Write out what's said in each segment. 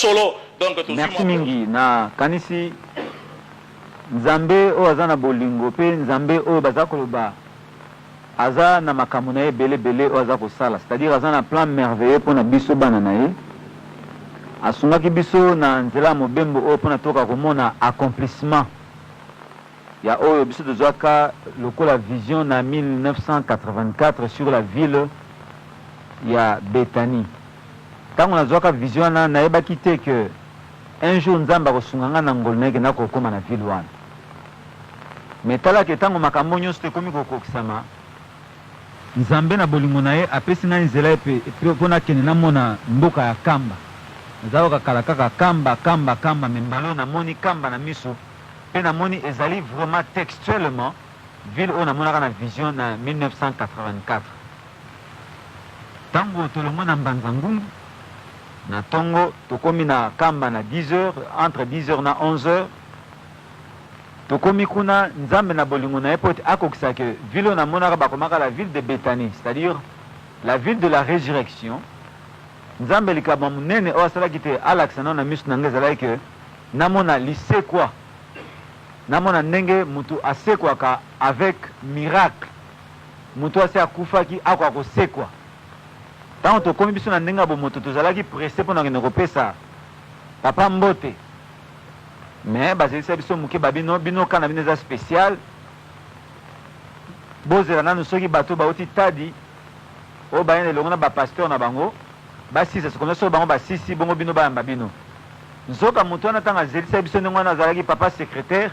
solo. Donc tozwi Merci mwa mingi. Na kanisi Nzambe oyo aza na bolingo mpe Nzambe oyo baza koloba aza na makambo na ye ebele ebele oyo aza kosala, c'est-à-dire aza na plan merveilleux mpo na biso bana na ye. Asungaki biso na nzela ya mobembo oyo mpo na tokoka komona accomplissement ya oyo biso tozwaka lokola vision na 1984 sur la ville ya Bethanie. Ntango nazwaka vision wana, nayebaki te que un jour Nzambe akosunga ngai na ngolu na ye ke nakokoma na ville wana. Mais tala ke ntango makambo nyonso to ekomi kokokisama, Nzambe na bolingo na ye apesi ngai nzela epe mpo nakende namona mboka ya Kamba. Nazalaka kala kaka Kamba, Kamba, Kamba, mais mbala oyo namoni Kamba na miso mpe namoni ezali vraiment textuellement ville oyo namonaka na vision na 1984. Ntango tolongwe na Mbanza Ngungu na ntongo, tokomi na Kamba na 10 heures, entre 10 heures na 11 heures. Tokomi kuna, Nzambe na bolingo na ye mpo ete akokisa ke ville oyo namonaka bakomaka la ville de Bethanie, c'est-à-dire la ville de la résurrection. Nzambe likambo ya monene oyo asalaki te alakisa nano na miso na ngai ezalaki ke namona lisekwa, namona ndenge mutu asekwaka avec miracle, mutu asi akufaki akoka kosekwa. Ntango tokomi biso na ndenge ya bomoto, tozalaki presse mpo na kokende kopesa papa mbote, mais bazelisa biso moke, babino bino ka na bino eza spécial, bozela nanu soki bato bauti Tadi oyo bayenda elongo na bapasteur na bango basisa sekonda, soki bango basisi bongo bino bayamba bino. Nzoka moto wana ntango azelisa biso ndenge wana azalaki papa secrétaire,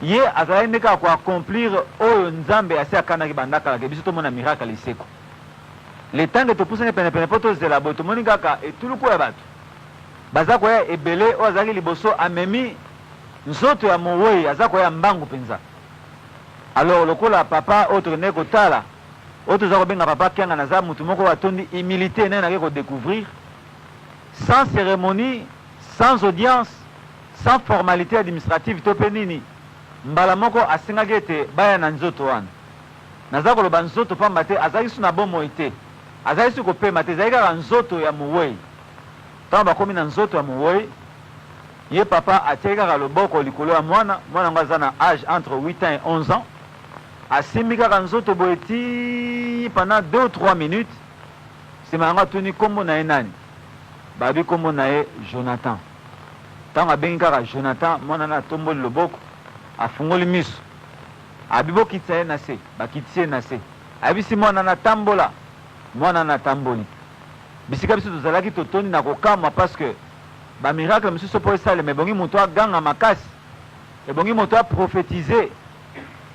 ye azalaki nde kaka koaccomplir oyo Nzambe asi akanaki banda kala ke biso tomona miracle liseko. Le temps ke topusani penepene mpo tozela boye, tomoni kaka etuluku ya bato baza koya ebele. Oyo azalaki liboso amemi nzoto ya mowei, aza koya mbangu mpenza. Alors lokola papa oyo tokendeki kotala, oyo toza kobenga papa Kianga, naza motu moko oyo atondi humilité, ndenge nake kodécouvrir, sans cérémonie, sans audience, sans formalité administrative to mpe nini, mbala moko asengaki ete baya na nzoto wana. Naza koloba nzoto pamba te azalaki su na bomoi te, azalaki su kopema te, ezalaki kaka nzoto ya mowei. Ntango bakomi na nzoto ya mowei, ye papa atiaki kaka loboko likolo ya mwana. Mwana yango aza na age entre 8 ans et 11 ans. Asimbi kaka nzoto boye ti pendant 2 ou 3 minutes. Nsima yango atuni nkombo na ye nani, babi nkombo na ye Jonathan. Ntango abengi kaka Jonathan, mwana na atomboli loboko, afungoli miso, abi bokitisa ye na se. Bakitisi ye na se, ayebisi mwana na tambola. Mwana na atamboli. Bisika biso tozalaki totondi na kokamwa, parce que bamiracle mosusu mpo esalema ebongi moto aganga makasi, ebongi moto aprophétise,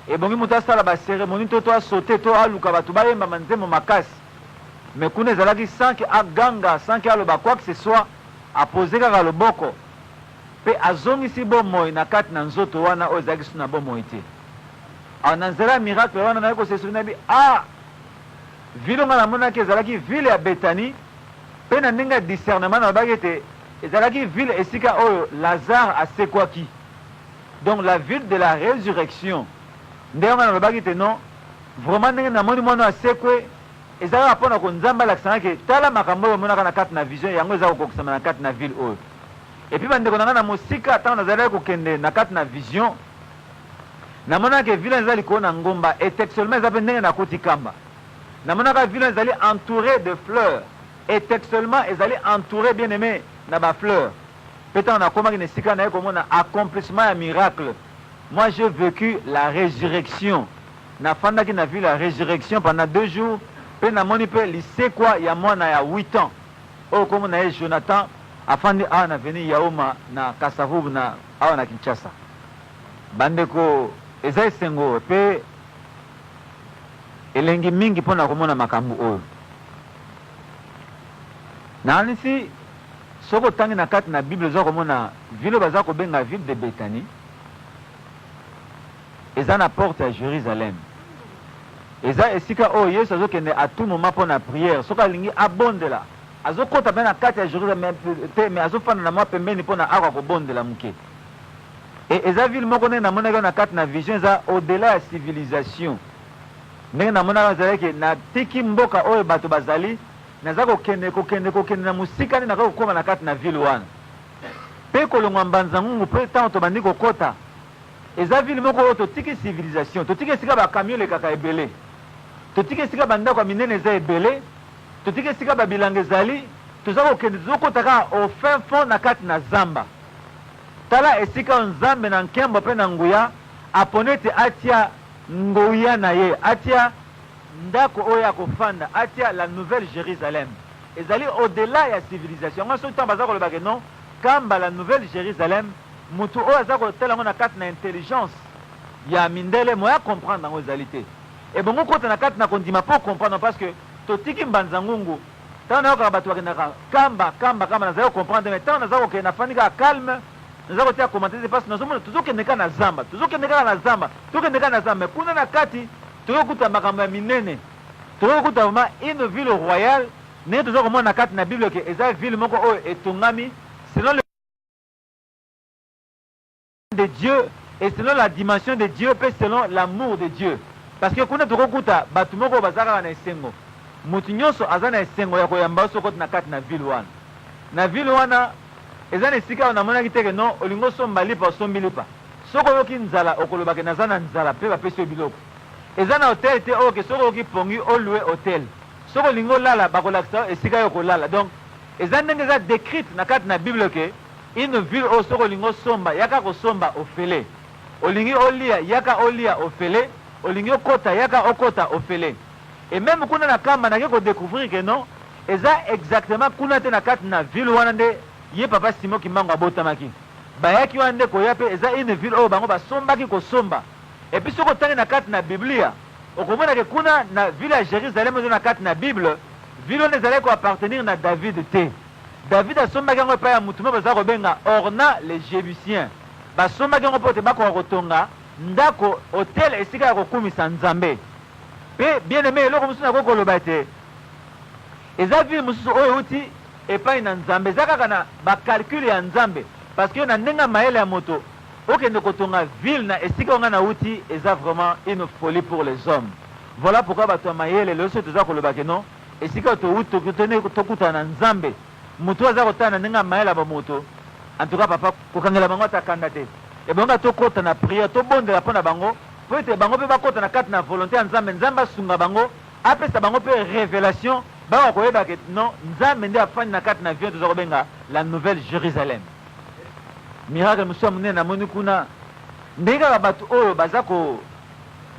ebongi moto asala bacérémonie to asaute to aluka bato bayemba manzembo makasi. Mais kuna ezalaki sans ke aganga, sans ke aloba quoi que ce soit, apose kaka loboko mpe azongisi bomoi na kati na nzoto wana oyo ezalaki su na bomoi te. Alors na nzela ya miracle wana naye kosesoli na bi ah, ville nga namonaki ezalaki ville ya Bethanie, mpe na ndenge ya discernement nalobaki ete ezalaki ville esika oyo Lazare asekwaki, donc la ville de la résurrection. Ndenge wana nalobaki te non, vraiment ndenge namoni mwana asekwe eza kaka mpona ko Nzambe alakisanga ke tala makambo oyo omonaka na kati na vision, yango eza kokokisama na kati na ville oyo. Et puis bandeko na ngai, na mosika, ntango nazalaki kokende na kati na vision, namonaka ville eza likolo na ngomba, et textuellement eza mpe ndenge nakoti Kamba. Namonaka ville ezali entouré de fleurs, et textuellement ezali entouré, bien aimé, na bafleur. Mpe ntango nakomaki na esika, naye komona accomplissement ya miracle. Moi, j'ai vécu la résurrection. Nafandaki na ville ya résurrection pendant 2 jours mpe namoni mpe lisekwa ya mwana ya 8 ans oyo kombo na ye Jonathan, afandi awa na avenue Yauma na Kasavubu na awa na Kinshasa. Bandeko, eza esengo mpe elengi mingi mpona komona makambo oyo. Nakanisi soki otangi na kati na Bible, oza komona ville oyo baza kobenga ville de Bethanie eza na porte ya Jérusalem. Eza esika oyo Yesu azokende à tout moment mpo na prière. Soki alingi abondela, azokɔta mpe na kati ya Jérusalem te, mais azofanda na mwa pembeni mpo na akoka kobondela moke. E eza ville moko ndenge namonaki na kati na vision, eza au-delà ya civilisation. Ndenge namonaka ezalaki natiki mboka oyo bato bazali. Naza kokende, kokende, kokende na mosika nde nakoki kokoma na kati na ville wana. Mpe kolongwa Mbanza-Ngungu mpe ntango tobandi kokota, eza ville moko oyo totiki civilisation, totiki esika ba camions elekaka ebele, totiki esika ba ndako ya minene eza ebele, totiki esika ba bilanga ezali, toza kokende, tozokota kaka au fin fond na kati na zamba. Tala esika oyo Nzambe na nkembo mpe na nguya aponi ete atia nguya na ye, atia ndako oyo akofanda, atia la nouvelle Jerusalem. Ezali au delà ya civilisation. Yango soki ntango baza koloba ke non, Kamba la nouvelle Jerusalem, mutu oyo aza kotala yango na kati na intelligence ya mindele, moyen a comprendre yango ezali te. Ebongo okota na kati na kondima mpo comprendre, parce que totiki Mbanza Ngungu. Ntango nayokaka bato bakendaka Kamba, Kamba, Kamba, nazali ko comprendre te, mais ntango naza kokende, nafandi kaka calme, naza kotia commentaire te, parce que nazomona tozokende kaka na zamba, tozokende kaka na zamba, tokende kaka na zamba, mais kuna na kati tokokuta makambo ya minene, tokokuta vraiment une ville royale, ndenge toza komona na kati na Bible ke eza ville moko oyo etongami selon le de Dieu et selon la dimension de Dieu pe selon l'amour de Dieu, parce que kuna tokokuta batu moko oyo baza kaka na esengo, mutu nionso aza na esengo ya koyamba yo soki okoti na kati na ville wana. Na ville wana eza na esika oyo namonaki te ke non olingi osomba lipa osombi lipa, soki oyoki nzala okoloba ke naza na nzala pe bapesi yo biloko. Eza na hotel te oyo ke soki oyoki pongi o louer hotel, soki olingi olala bakolakisa yo esika yo okolala. Donc eza ndenge eza decrite na kati na bible ke une ville oyo soki olingi osomba yaka kosomba ofele, olingi olia yaka olia ofele, olingi okota yaka okota ofele. Et meme kuna na Kamba nake ko decouvrir que non eza exactement kuna te na kati na ville wana nde ye papa Simon Kimbangu abotamaki. Bayaki wana nde koya pe eza une ville oyo bango basombaki kosomba. Et puis soki otangi na kati na biblia okomona ke kuna na ville ya Jerusalem eza na kati na bible, ville wana ezalaki ko appartenir na David te. David asombaki yango epai ya mutu moko baza kobenga Orna le Jebusien. Basombaki yango mpo ete bakoka kotonga ndako, hotel, esika ya kokumisa Nzambe. Pe bien aime, eloko mosusu nakoki koloba ete eza ville mosusu oyo euti epai na Nzambe, eza kaka na ba calcul ya Nzambe, parce que na ndenge ya mayele ya moto okende kotonga ville na esika oyo ngai nauti eza vraiment une folie pour les hommes. Voilà pourquoi bato ya mayele lelo soki toza koloba ke non esika oyo towuti tokutana na Nzambe, moto oyo aza kotala na ndenge ya mayele ya bomoto, en tout cas papa kokangela bango ata kanda te. Ebongi tokota na prière, tobondela mpo na bango mpo ete bango mpe bakota na kati na volonte ya Nzambe, Nzambe asunga bango, apesa bango mpe revelation, bakoka koyeba ke non Nzambe nde afandi na kati na ville toza kobenga la nouvelle Jerusalem. Miracle mosusu ya monene namoni kuna, ndenge kaka bato oyo baza ko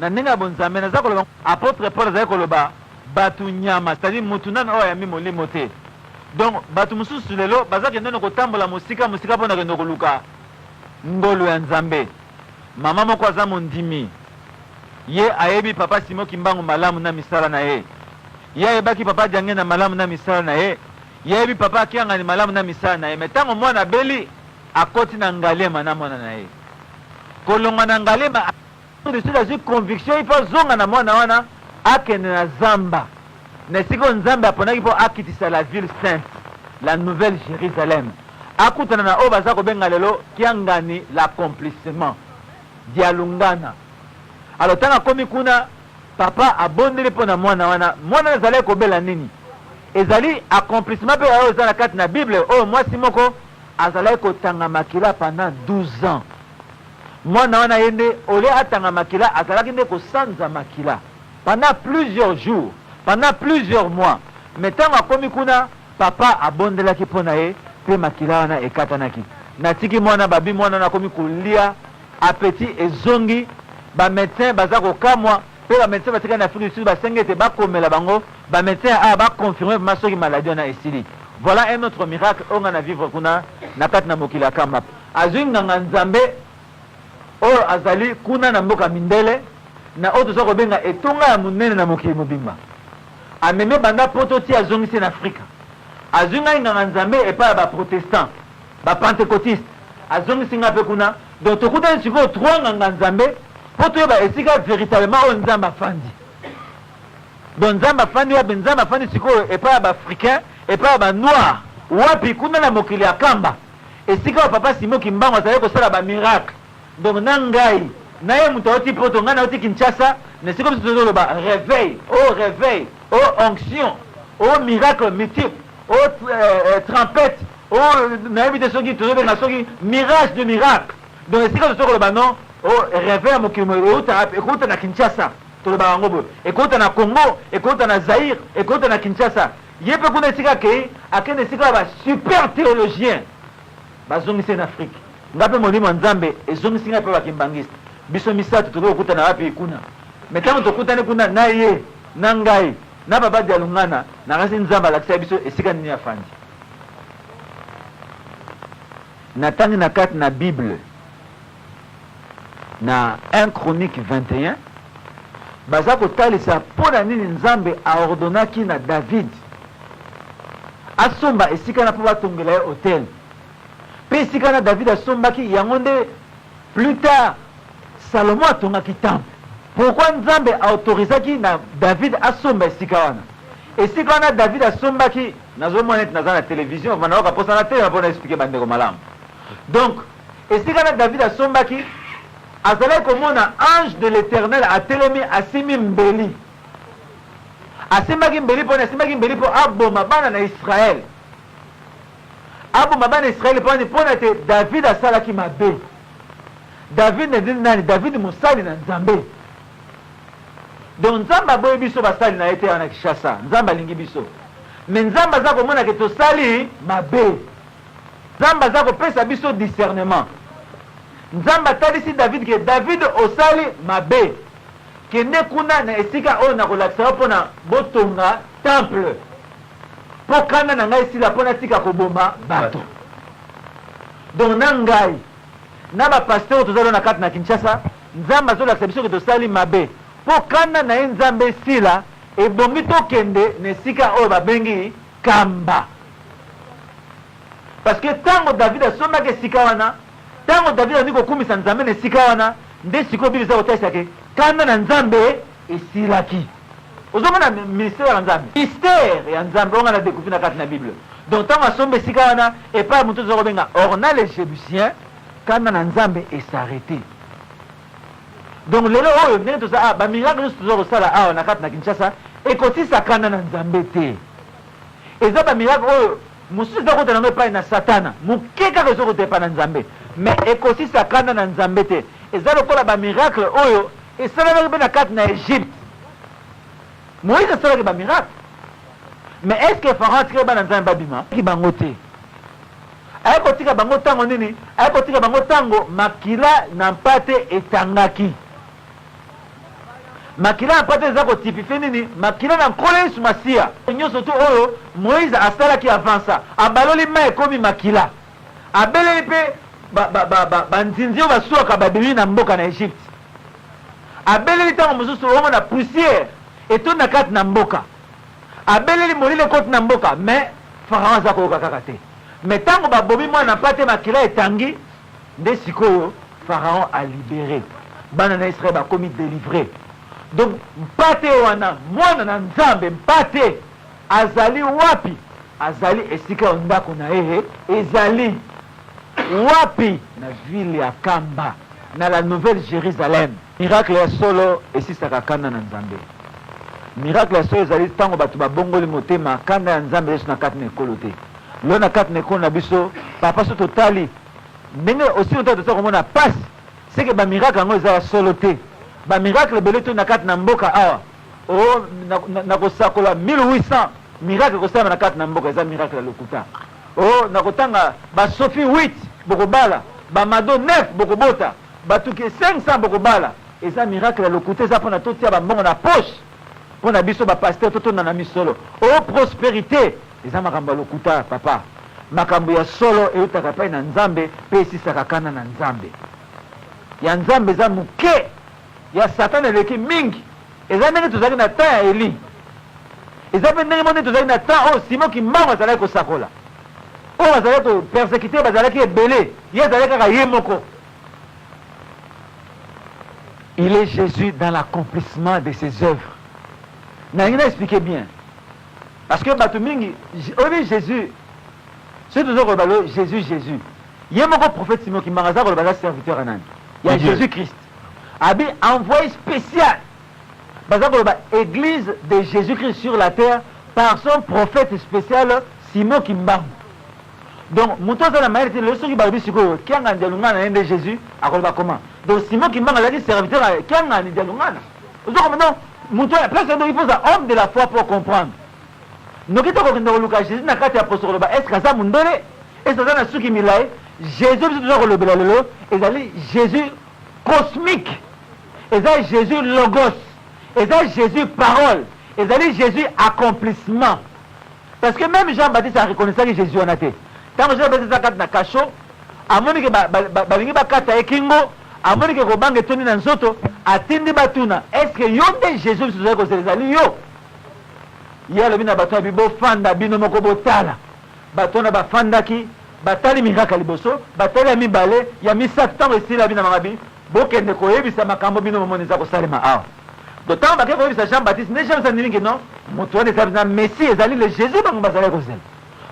na ndenge ya bonzambe, naza koloba apotre Paul azali koloba bato nyama, c'est-à-dire mutu nanu oyo ayambi molimo te. Donc bato mosusu lelo baza kende nano kotambola mosika mosika mpo na kende koluka ngolu ya Nzambe. Mama moko aza mondimi, ye ayebi papa Simon Kimbangu malamu na misala na ye, ye ayebaki papa Diangenda malamu na misala na ye, ye ayebi papa Kiangani malamu na misala na ye, mais tango mwana abeli akoti na Ngaliema na mwana na ye. Kolongwa na Ngaliema du Sud azwi conviction il faut azonga na mwana wana akende na zamba na esika oyo Nzambe aponaki mpo akitisa la ville sainte, la nouvelle Jerusalem, akutana na oyo baza kobenga lelo Kiangani l'accomplissement, Dialungana. Alors tango akomi kuna, papa abondeli mpo na mwana wana. Mwana wana azalaki kobela nini? Ezali accomplissement mpe ya oyo eza na kati na Bible, oyo mwasi moko azalaki kotanga makila pendant 12 ans. Mwana wana ye nde au lieu atanga makila azalaki nde kosanza makila pendant plusieurs jours, pendant plusieurs mois. Mais tango akomi kuna, papa abondelaki mpo na ye mpe makila wana ekatanaki. Natiki mwana babi mwana wana akomi kolia, appetit ezongi, ba medecins baza kokamwa mpe ba medecins batikali na Afrique du Sud basengi ete bakomela bango ba medecins ya awa ba confirmer vraiment soki maladie wana esili. Voilà un autre miracle oyo ngai na vivre kuna na kati na mokili ya Kamba. Azui nganga Nzambe oyo azali kuna na mboka mindele na oyo toza kobenga etonga ya monene na mokili mobimba. Amemi banda poto ti azongisi ye na Afrika. Azui ngai nganga Nzambe epai ya ba protestants, ba pentecotistes, azongisi ngai pe kuna. Donc tokutani sikoyo trois nganga Nzambe po toyeba esika veritablement oyo Nzambe afandi. Donc Nzambe afandi wapi? Nzambe afandi sikoyo epai ya ba africains, epai ya ba noirs. Wapi? Kuna na mokili ya Kamba. Esika oyo papa Simon Kimbangu azalaki kosala ba miracles. Donc na ngai, na ye moto awuti poto, ngai nawuti Kinshasa, na esika biso tozoloba reveil, oh reveil, oh onction. O miracle multiple, o trompette, o nayebi te soki tozobenga soki mirage de miracle. Donc esika tozo koloba non, o réveil ya mokili ekouta na Kinshasa, tolobaka yango boye, ekouta na Congo, ekouta na Zaïre, ekouta na Kinshasa. Ye mpe kuna esika akei, akende esika ya ba super théologien, bazongisi ye na Afrique. Nga mpe molimo ya Nzambe ezongisi ngai mpe bakimbangiste. Biso misato tokoki kokutana wapi? Kuna. Mais ntango tokutani kuna na ye na ngai na baba Dialungana, nakasi Nzambe alakisa biso esika nini afandi. Natangi na kati na Bible na 1 Chronique 21, baza kotalisa mpo na nini Nzambe aordonnaki na David asomba esika na mpo batongela ye hotel. Mpe esika na David asombaki yango nde plus tard Salomon atongaki temple. Pourquoi Nzambe autorisaki na David asomba esika wana? Esika wana David asombaki, nazomona neti naza na télévision, nayoka mposa na telema mpo na expliquer bandeko malamu. Donc esika na David asombaki, azalaki komona ange de l'Éternel atelemi, asimbi mbeli. Asimbaki mbeli mpo, asimbaki mbeli mpo aboma bana na Israël. Aboma bana Israël mpo nini? Mpona te David asalaki mabe. David nde nani? David mosali na Nzambe. Donc Nzambe aboyi biso basali na ye te awa na Kinshasa. Nzambe alingi biso, mais Nzambe aza komona ke tosali mabe. Nzambe aza kopesa biso discernement. Nzambe atalisi David ke David, osali mabe, kende kuna na esika oyo nakolakisa yo mpona botonga temple, mpo kanda na ngai esila, mpo natika koboma bato. Donc na ngai na bapasteur oyo toza na kati na Kinshasa, Nzambe azolakisa biso ke tosali mabe, mpo kanda na ye Nzambe esila, ebongi tokende na esika oyo babengi Kamba. Parce que ntango David asombaki esika wana, ntango David abandi kokumisa Nzambe na esika wana, nde sikoyo Bible eza kotalisa ke kanda na Nzambe esilaki. Ozomona mystère ya Nzambe, mystère ya Nzambe oyo nga na découvrir na kati na Bible. Donc ntango asomba esika wana epai ya moto toza kobenga Orna le Jébusien, kanda na Nzambe es'arrêter. Donc lelo oyo ndenge toza awa, bamiracle nyonso toza kosala awa na kati na Kinshasa ekotisa kanda na Nzambe te. Eza bamiracle oyo mosusu eza kota nango epai na Satana, moke kaka ezokota epai na Nzambe, mais ekosisa kanda na Nzambe te. Eza lokola bamiracle oyo esalamaki mpe na kati na Egypte. Moïse asalaki bamiracle, mais est ce que Pharaon atikaki bana Nzambe babima? Bango te. Aye kotika bango ntango nini? Aye kotika bango ntango makila na mpate etangaki. Makila ya mpate eza kotypifier nini? Makila na Nkolo Yesu Masiya. Nyonso tu oyo Moïse asalaki avant ça, abaloli mai ekomi makila, abeleli mpe banzinzi oyo baswaka babimi na mboka na Egypte, abeleli ntango mosusu omona poussière etondi na kati na mboka, abeleli molili ekoti na mboka, mais Pharaon aza koyoka kaka te. Mais ntango babomi mwana mpate, makila etangi, nde sikoyo Pharaon alibérer bana na Israel, bakomi délivré. Donc mpate wana, mwana na Nzambe, mpate azali wapi? Azali esika oyo ndako na ye ezali wapi? Na ville ya Kamba, na la Nouvelle Jérusalem. Miracle ya solo esisaka kanda na Nzambe. Miracle ya solo ezali ntango bato babongoli motema, kanda ya Nzambe Yesu na kati na ekolo te. Lelo na kati na ekolo na biso, papa, so totali ndenge osi otala, toza komona pasi seke bamiracle yango eza ya solo te. Bamiracle ebele to na kati na mboka awa, o na kosakola 1800 miracle ekosalama na kati na mboka, eza miracle ya lokuta. O na kotanga basofi 8 bokobala, bamado 9 bokobota, batuki 500 bokobala, eza miracle ya lokuta. Eza mpona totia bambongo na poche, mpona biso bapasteur totonda na misolo. O prospérité eza makambo ya lokuta, papa. Makambo ya solo eutaka epai na Nzambe mpe esisaka kanda na Nzambe. Ya Nzambe eza moke, ya Satana eleki mingi. Eza ndenge tozalaki na temps ya Eli, eza mpe ndenge mo ndenge tozalaki na temps oyo Simon Kimbangu azalaki kosakola, oyo bazalaki kopersécuter, bazalaki ebele, ye azalaki kaka ye moko. Il est Jésus dans l'accomplissement de ses œuvres. Nalingi na expliquer bien, parce que bato mingi oyebi Jésus, soki toza koloba lo Jésus, Jésus ye moko, prophète Simon Kimbangu aza koloba aza serviteur ya nani? Ya Jésus Christ, abi envoyé spécial. Baza koloba église de Jésus Christ sur la terre. par son prophète spécial Simon Kimbangu. Donc moto aza na mayele te lelo soki balobi sikoyo Kiangani Dialungana ye nde Jésus akoloba comment? Donc Simon Kimbangu azalaki serviteur ya Kiangani Dialungana. Ozo comprendre? Donc moto ya place donc il faut ça homme de la foi pour comprendre. Noki tokokende koluka Jésus na kati ya poso koloba est-ce que aza mundele? Est-ce que aza na suki milayi? Jésus biso toza kolobela lelo ezali Jésus cosmique. Eza Jésus logos. Eza Jésus parole. Ezali Jésus accomplissement. Parce que même Jean-Baptiste a reconnaissaki Jésus wana te. Tango Jean-Baptiste aza kati na cachot, amoni ke balingi bakata ye kingo, amoni ke kobanga etondi na nzoto, atindi batuna, est-ce que yo nde Jésus biso tozali kozela ezali yo? Ye alobi na bato abi bofanda bino moko botala. Bato wana bafandaki, batali miracle ya liboso, batali ya mibale, ya misato, ntango esili abi na bango abi bokende koyebisa makambo bino bomoni eza kosalema awa. Donc ntango bakei koyebisa Jean Baptiste, nde Jean Baptiste andimi ke non, moto wana eza na Messie, ezali le Jésus bango bazalaki kozela.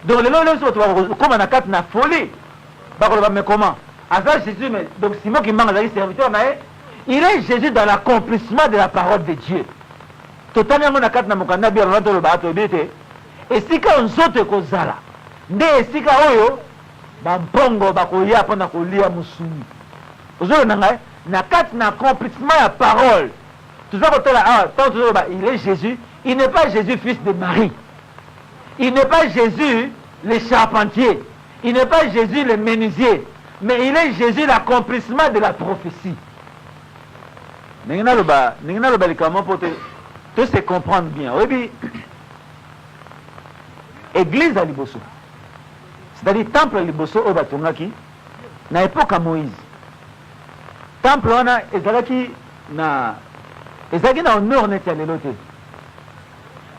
Donc lelo lelo biso bato bakokoma na kati na folie, bakoloba mais comment aza Jésus, mais donc Simon Kimbangu azalaki serviteur na ye. Il est Jésus dans l'accomplissement de la parole de Dieu. Totali yango na kati na mokanda Bible, wana tolobaka tolobi ete esika oyo nzoto ekozala nde esika oyo bampongo bakoya mpo na kolia mosuni. Ozolanda ngai? Na kati na accomplissement ya parole toza kotala awa, ntango tozoloba il est Jésus, il n'est pas Jésus fils de Marie, il n'est pas Jésus le charpentier, il n'est pas Jésus le menuisier, mais il est Jésus l'accomplissement de la prophétie. Ndenge naloba, ndenge naloba likambo mpo to se comprendre bien. Oyebi église ya liboso, c'est-à-dire temple ya liboso oyo batongaki na époque ya Moïse, temple wana ezalaki na honneur neti ya lelo te.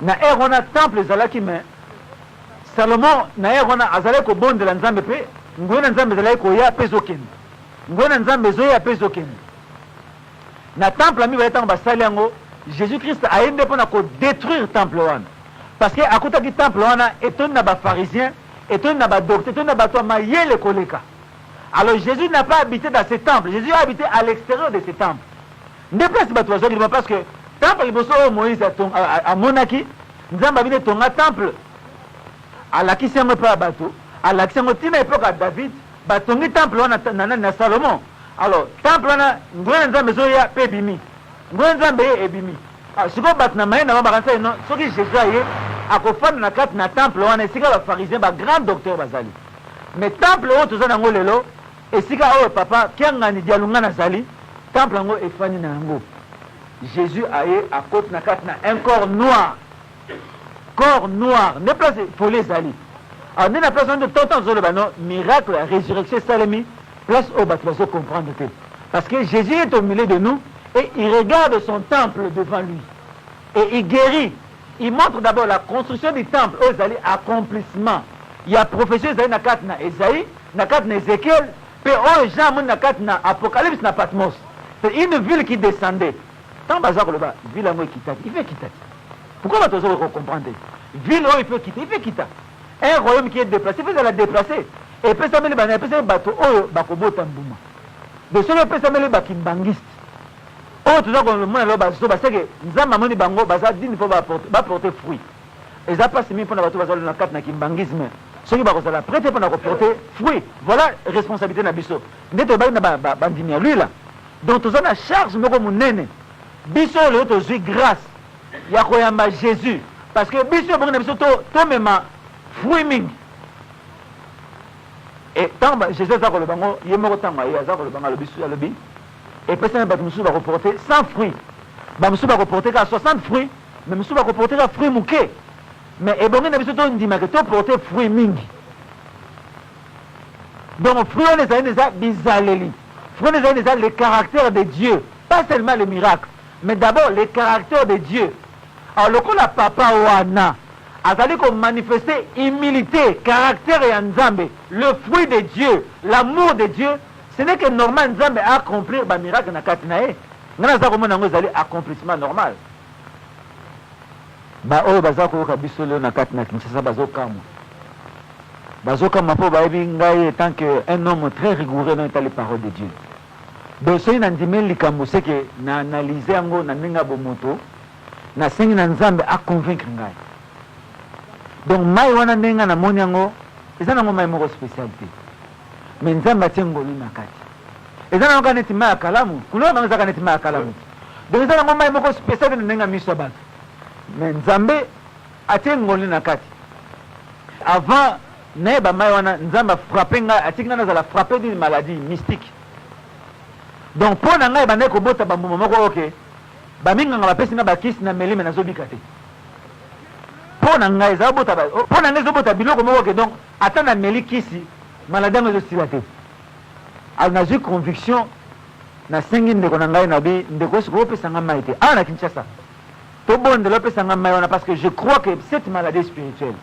Na ère wana temple ezalaki, mais Salomon na ère wana azalaki kobondela Nzambe, mpe nguya na Nzambe ezalaki koya mpe ezokende, nguya na Nzambe ezoya mpe ezokende. Na temple ya mibale, ntango basali yango, Jésus Christ aye nde mpona kodétruire temple wana, parce que akutaki temple wana etondi na bapharisien, etondi na badocteur, etondi na bato ya mayele koleka. Alors Jésus n'a pas habité dans ce temple, Jésus a habité à l'extérieur de ce temple. Nde place bato bazwaki liba, parce que temple liboso oyo Moïse amonaki, Nzambe abini etonga temple, alakisi yango epai ya bato, alakisi yango ntina epoke ya David, batongi temple wana na nani? Na Salomon. Alors temple wana, nguya na Nzambe ezoya mpe ebimi, nguya Nzambe ye ebimi. Sikoyo bato na mayele na bango bakanisa no soki Jésus aye akofanda na kati na temple wana esika bapharisien, bagrand docteur bazali. Mais temple oyo toza nango lelo, esika oyo papa Kiangani Dialungana azali, temple yango efandi na yango. Jésus aye akoti na kati na un corps noir, corps noir nde place folie ezali. Alors nde na place wana nde ntango tozoloba no miracle ya résurrection esalemi, place oyo bato bazocomprendre te, parce que Jésus est au milieu de nous et il regarde son temple devant lui et il guérit. Il montre d'abord la construction du temple oyo ezali accomplissement ya prophétie ezali na kati na Esaïe, na kati na Ézéchiel, mpe oyo Jean amoni na kati na Apocalypse na Patmos. C'est une ville qui descendait. Ntango baza koloba ville yango ekitaki, il faut ekitaki, pourquoi bato baza kocomprendre te? Ville oyo il faut ekita, il faut ekita. Un royaume qui est déplacé, il faut ezala déplacé. Epesameli bana, epesameli bato oyo bakobota mbuma. Donc soki epesameli bakimbangiste oyo toza komona lelo, bazoba, seke Nzambe amoni bango baza digne mpo baporte fruit. Eza mpasi mingi mpona bato baza na kati na kimbangisme soki bakozala prêt te mpona koporte fruit. Voilà responsabilité na biso nde tobaki na bandimi ya lwila. Donc toza na charge moko monene, biso oyo lelo tozwi grâce ya koyamba Jésus, parce que biso ebongi na biso tomema fruit mingi. E ntango Jésus aza koloba ngo ye moko, ntango aye aza koloba ngo, alobi, alobi epesami bato mosusu bakoporte 100 fruits, bamosusu bakoporte kaka 60 fruits, mais mosusu bakoporte kaka fruit moke. Mais ebongi na biso tondimaka toporte fruit mingi. Donc fruit wana ezali eza bizaleli, fruit wana ezali eza le caractère de Dieu, pas seulement le miracle, mais d'abord le caractère de Dieu. Alors lokola papa wana azali komanifeste humilité, caractère ya Nzambe, le fruit de Dieu, l'amour de Dieu, ce n'est que normal Nzambe accomplir bamiracle na kati na ye. Ngai naza komona yango ezali accomplissement normal. Baoyo baza koyoka biso lelo na kati na Kinshasa bazokamwa, bazokamwa mpo bayebi ngai étant que un homme très rigoureux dans etali parole de Dieu. Donc soki nandimeli likambo, seke na analyse yango na ndenge ya bomoto, nasengi na Nzambe aconvaincre ngai. Donc mai wana, ndenge ngai namoni yango, eza nango mai moko spécial te, mais Nzambe atie ngolu na kati. Eza nango kaka neti mai ya kalamu, couleur nango ezaka neti mai ya kalamu. Donc eza nango mai moko spécial te na ndenge ya miso ya bato, mais Nzambe atie ngolu na kati. Avant nayeba mai wana, Nzambe afrappe ngai, atiki ngai nazala frappé d'une maladie mystique. Donc mpo na ngai ebandaki kobota bambuma moko oke baminganga bapesi nga bakisi na meli, mais nazobika te. Mpo na ngai ezabota, mpo na ngai ezobota biloko moko ke donc ata nameli kisi, maladie yango ezosila te. Alors nazwi conviction, nasengi ndeko na ngai, nabi: "Ndeko, soki opesa nga mai te awa na Kinshasa, tobondela, opesa nga mai wana, parce que je crois que cette maladie spirituelle."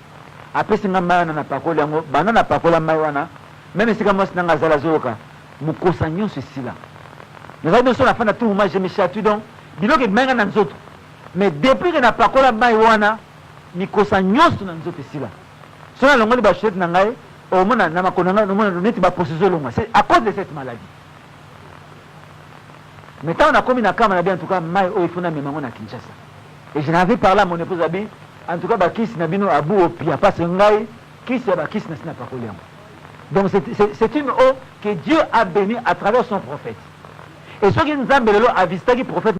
Apesi nga mai wana, napakoli yango. Banda napakola mai wana, même esika mwasi nanga azala, azoyoka mokosa nyonso esila. Nazali nyonso nafanda, tout moment je me chatouille, donc biloko ebimai nga na nzoto. Mais depuis ke napakola mai wana, mikosa nyonso na nzoto esila. So nalongoli bachaussettes na ngai, omona na makolo na ngai, omona neti baposo ezolongwa. C'est à cause de cette maladie. Mais ntango nakomi na kama na bi, en tout cas mai oyo ifo namema yango na Kinshasa. Et je n'avais parlé à mon épouse, abi: "En tout cas bakisi na bino abu opia, parce que ngai kisi ya bakisi nasi napakoli yango." Donc c'est une eau que Dieu a bénie à travers son prophète. Et soki Nzambe lelo avisitaki prophète